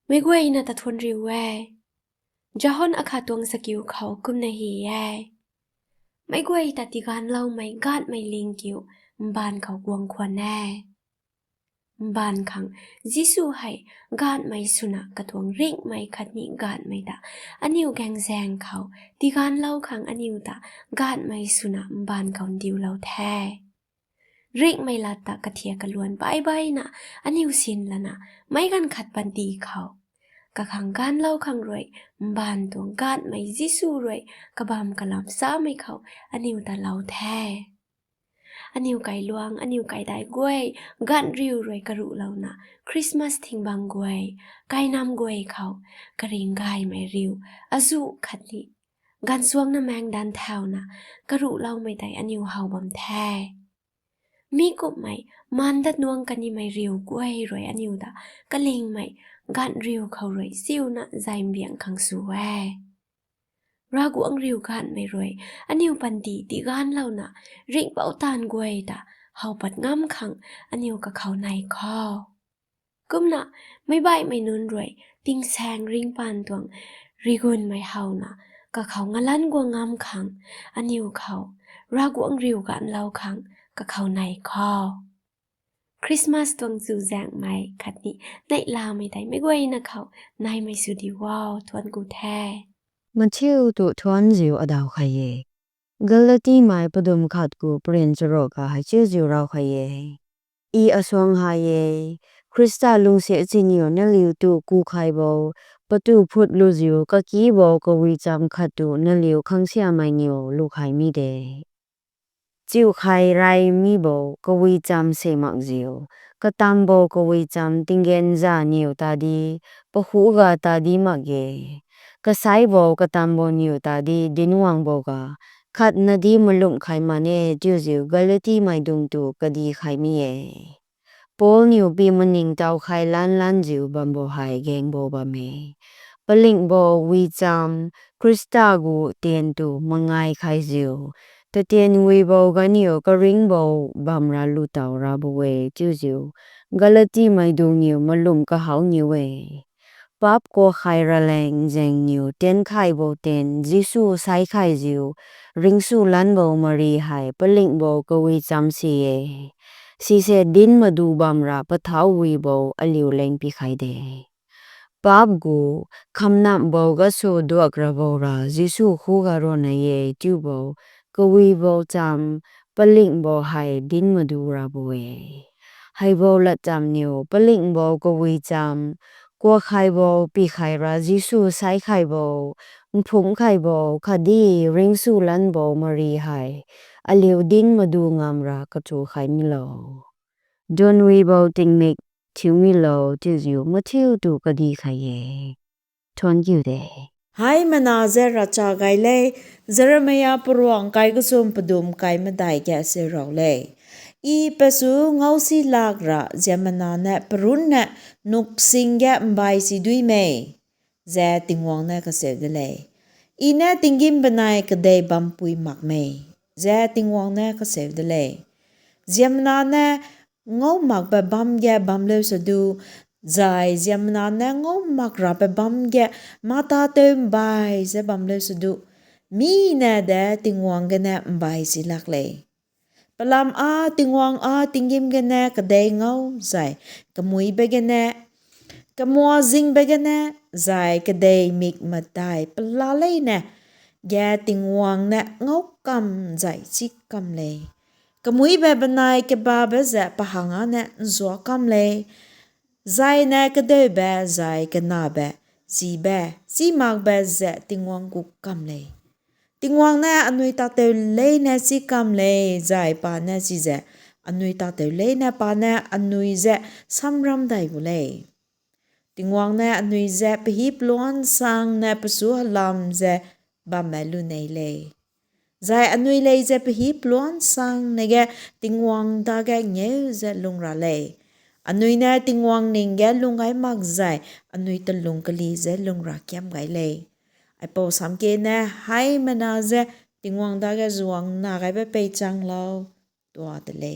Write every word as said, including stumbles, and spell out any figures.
Meic guayna ta thuanc riu e. John akhat tuang sakiu khou kumna hei e: Meic guay ta tigaanvloumei gaanhmei ling kiu mbaanv khou guang khwan e. Mbaanv khang Jisu hei gaanhmei swna katuang ringhmei khatni gaanhmei ta aniu gaengzaeng khou tigaanvlou khang aniu ta gaanhmei swna mbaanv khou ndiulou the. Ringhmei lat ta kathiak kaluan baih baihna aniu sin lana meic ganv khat panty khou kakhang gaanvlou khang rui mbaanv tuang gaanhmei Jisu rui kabamv kalam samei khou aniu ta lou the. Aniu kailuang, aniu kaidai guay, gaanhriu rui karuhlouna Christmas thing bang guay, kainam guay khou karing gaymei riu azuh khatni gaanvsuangna maengdan thauna karuhloumei tei aniu how bam the. Mi kumhmei maan dat nuang kanimei riu guay rui aniu ta kalingmei gaanhriu khou rui siuna zaymbiang khang sw e. Ravguangc riu gaanhmei rui aniu panty tigaanvlouna ringhpouc taanv guay ta how pat ngam khang aniu kakhou nei kho. Kumna meic baihmei nunc rui tingsaeng ringcpaan tuang rigunmei howna kakhou ngalanc guang ngam khang aniu khou Ravguangc riu gaanvlou khang kakhou nei kho. Christmas tuang chuzaenghmei khatni neihlamei tei meic guayna khou naimei sw di o, thuanc ku the. Mathiu tu thuanc ziu adaw khe. Galatimei padum khat khou paryn charuk khou hei chiuziu raw khe e: I asuang hei e, Khrista lungcsi siniu naliu tu ku khe bo, patu phut luziu kaki bo kawicham khat tu naliu khangsiamei niu lu khe mi de. Chiu khe rey mi bo kawicham se makziu, katam bo kawicham tinggenza niw ta di, pahuga ta di mak ge. Kasai bo katam bo niw ta di dinc guang bo ga, khatna di malumh khe man e, chiuziu Galatimei dung tu kadi khe mi e. Paul niw pi maningtow khe lan lanziu bam bo hei gaeng bo bam e. Palingh bo wicham Khrista gu tian tu mangai khaiziu, tatian wi bo ganiw karingbo bam ra lu tow ra bo e, chiuziu Galatimei dung niw malumh kahaw niw e. Paap kuak khe raleng zaeng niw tian khaibo tian Jisu sai khaiziu, ringcsu lanbo Mari hei palingh bo kawicham si e. Sise dinc madu bam ra pathau wi bo aliu leng pi khe de. Paap gu khamnamh bo gasu duak ra bo ra Jisu khuga ruanna e, chiu bo kawi bo cham palingh bo hei dinc madu ra bo e. Hei bo latcham niw palingh bo kawi cham, kuak khe bo, pi khe ra Jisu sai khe bo, mphumc khe bo khatdi ringcsu lanbo Mari hei aliu dinc madu ngam ra kachu khe milo. Duanwi bo tingmik thiu milo, chiuziu Mathiu tu kadi khe e. Thuanc kiu de. Hei mana ze ravchap gay le, Jeremia paruang kai kasum padum kai madai ge se raw le. I pasu ngau si lak ra ziammana ne parunc ne nuksing ge mbai si duimei, ze Tingwang ne kaseu de le. I ne tinggim benai kadei bampui makmei, ze Tingwang ne kaseu de le. Ziammana ne ngau mak pe bam ge bamlou sadu, zai ziammana ne ngau mak ra pe bam ge mata tew mbai ze bamlou sadu, mi ne de Tingwang gene mbai si lak le. Palam a Tingwang a tinggim gene kadei ngau zai kamui be gene, kamua zing be gene, zai kadei mik madai pala leine ge Tingwang ne ngau kam zai chi kam le. Kamui be benai kaba be ze pahang a ne nzua kam le. Zai ne kadeu be zai kana be, chi be, chi mak be ze Tingwang ku kam le. Tingwang ne anui tatew leine chi kam le, zai pa ne chi ze, anui tatew leine pa ne anui ze samram dai gu le. Tingwang ne anui ze pahi pluan sang ne pasu halam ze bammei lu nei le. Zai anui lei ze pahi pluan sang ne ge Tingwang ta ge ngeu ze lung ra le. Anui ne Tingwang ning ge lung gay mak zai, anui ta lung kali ze lung ra kiam gay le. Aipou sam ke ne hei mana ze Tingwang ta ge zuang na gay pe pei changlou, tua de le.